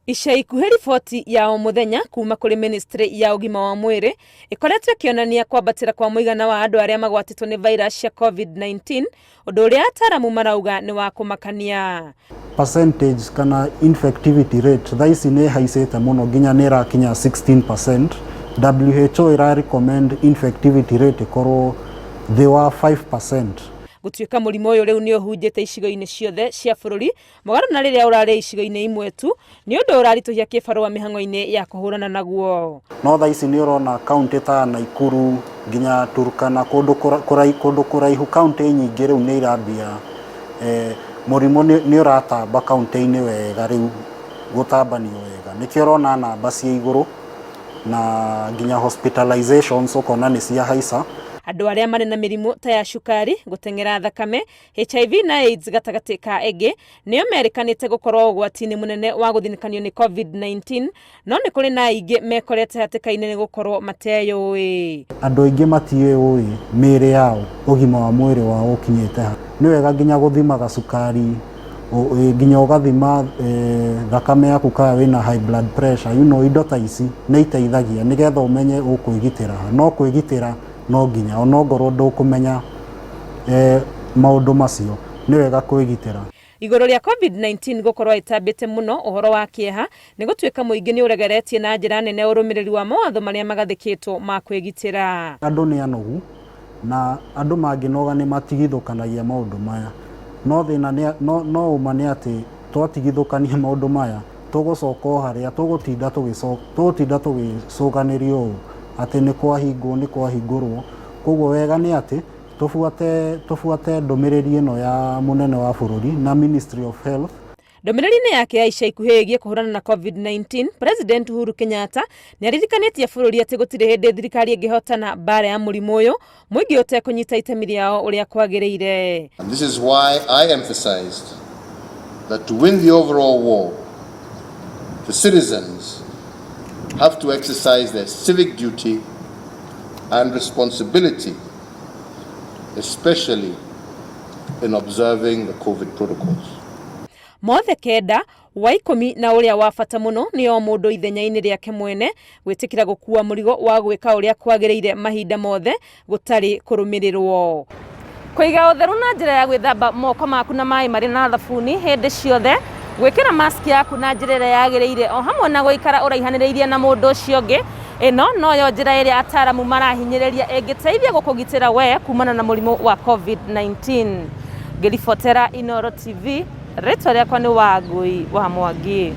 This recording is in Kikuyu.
Ica ikuhĩ riboti ya o mũthenya kuma kũrĩ ministry ya ũgima wa mwĩrĩ ĩkoretwo ĩkĩonania kwambatĩra kwa mũigana wa andũ arĩa magwatĩtwo nĩ virus cia COVID-19, ũndũ ũrĩa ataaramu marauga nĩ wa kũmakania. Percentage kana infectivity rate thaa ici nĩ ĩhaicĩte mũno nginya nĩ ĩrakinya 16%. WHO ĩra recommend infectivity rate ĩkorwo thĩ wa 5%. Gũtuĩka mũrimũ ũyũ rĩu nĩ ũhunjĩte icigo-inĩ ciothe cia bũrũri, mũgarũ na rĩrĩa ũrarĩ icigo-inĩ imwe tu, nĩ ũndũ ũraritũhia kĩbarũa mĩhang'o-inĩ ya kũhũrana naguo. No thaa ici nĩ ũrona kaũntĩ ta Naikuru nginya Turkana, kũndũ kũraihu, kaũntĩ nyingĩ rĩu nĩ irambia, mũrimũ nĩ ũratamba kaũntĩ-inĩ wega rĩu gũtambanio wega. Nĩkĩo ũrona namba ciĩ igũrũ na nginya hospitalizations ũkona nĩ ciahaica. Andũ arĩa marĩ na mĩrimũ ta ya cukari, gũteng'era thakame, HIV na AIDS gatagatĩ ka ĩngĩ, nĩo merĩkanĩte gũkorwo ũgwati-inĩ mũnene wa gũthinĩkanio nĩ COVID-19, no nĩ kũrĩ na aingĩ mekorete hatĩka-inĩ nĩ gũkorwo mateyũĩ. Andũ aingĩ matiĩũĩ mĩĩrĩ yao, ũgima wa mwĩrĩ wao ũkinyĩte ha. Nĩ wega nginya gũthimaga cukari, nginya ũgathima thakame yaku kana wĩna high blood pressure, indo ta ici nĩ iteithagia nĩgetha ũmenye ũkwĩgitĩra ha. No kwĩgitĩra no nginya ona ongorwo ndũkũmenya maũndũ macio, nĩ wega kwĩgitĩra. Igũrũ rĩa COVID-19 gũkorwo ĩtambĩte mũno, ũhoro wa kĩeha nĩ gũtuĩka mũingĩ nĩ ũregeretie na njĩra nene ũrũmĩrĩri wa mawatho marĩa magathĩkĩtwo ma kwĩgitĩra. Andũ nĩ anogu na andũ mangĩnoga nĩ matigithũkanagia maũndũ maya. No thĩna nĩ, no, no ũma nĩ atĩ twatigithũkania maũndũ maya tũgũcoka o harĩa tũgũtinda tũgũtinda tũgĩcũganĩrio ũũ atĩ nĩ kwahingwo nĩ kwahingũrwo. Koguo wega nĩ atĩ tũbuate tũbuate ndũmĩrĩri ĩno ya mũnene wa bũrũri na Ministry of Health. Ndũmĩrĩri-inĩ yake ya ica ikuhĩ ĩgiĩ kũhũrana na COVID-19, President Uhuru Kenyatta nĩ aririkanĩtie bũrũri atĩ gũtirĩ hĩndĩ thirikari ĩngĩhotana mbaara ya mũrimũ ũyũ mũingĩ ũtekũnyita itemi rĩao ũrĩa kwagĩrĩire. And this is why I emphasized that to win the overall war, the citizens have to exercise their civic duty and responsibility, especially in observing the COVID protocols. Mothe kenda wa ikũmi na ũrĩa wa bata mũno nĩ o mũndũ ithenya-inĩ rĩake mwene gwĩtĩkĩra gũkua mũrigo wa gwĩka ũrĩa kwagĩrĩire mahinda mothe gũtarĩ kũrũmĩrĩrwo. Kũiga ũtheru na njĩra ya gwĩthamba moko maku na maĩ marĩ na thabuni hĩndĩ ciothe, gwĩkĩra mask yaku na njĩra ĩrĩa yagĩrĩire o hamwe na gũikara ũraihanĩrĩirie na mũndũ ũcio ũngĩ, ĩno noyo njĩra ĩrĩa ataaramu marahinyĩrĩria ĩngĩteithia gũkũgitĩra we kumana na mũrimũ wa COVID-19. Ngĩribotera Inooro TV, rĩtwa rĩakwa nĩ Wangui wa Mwangi.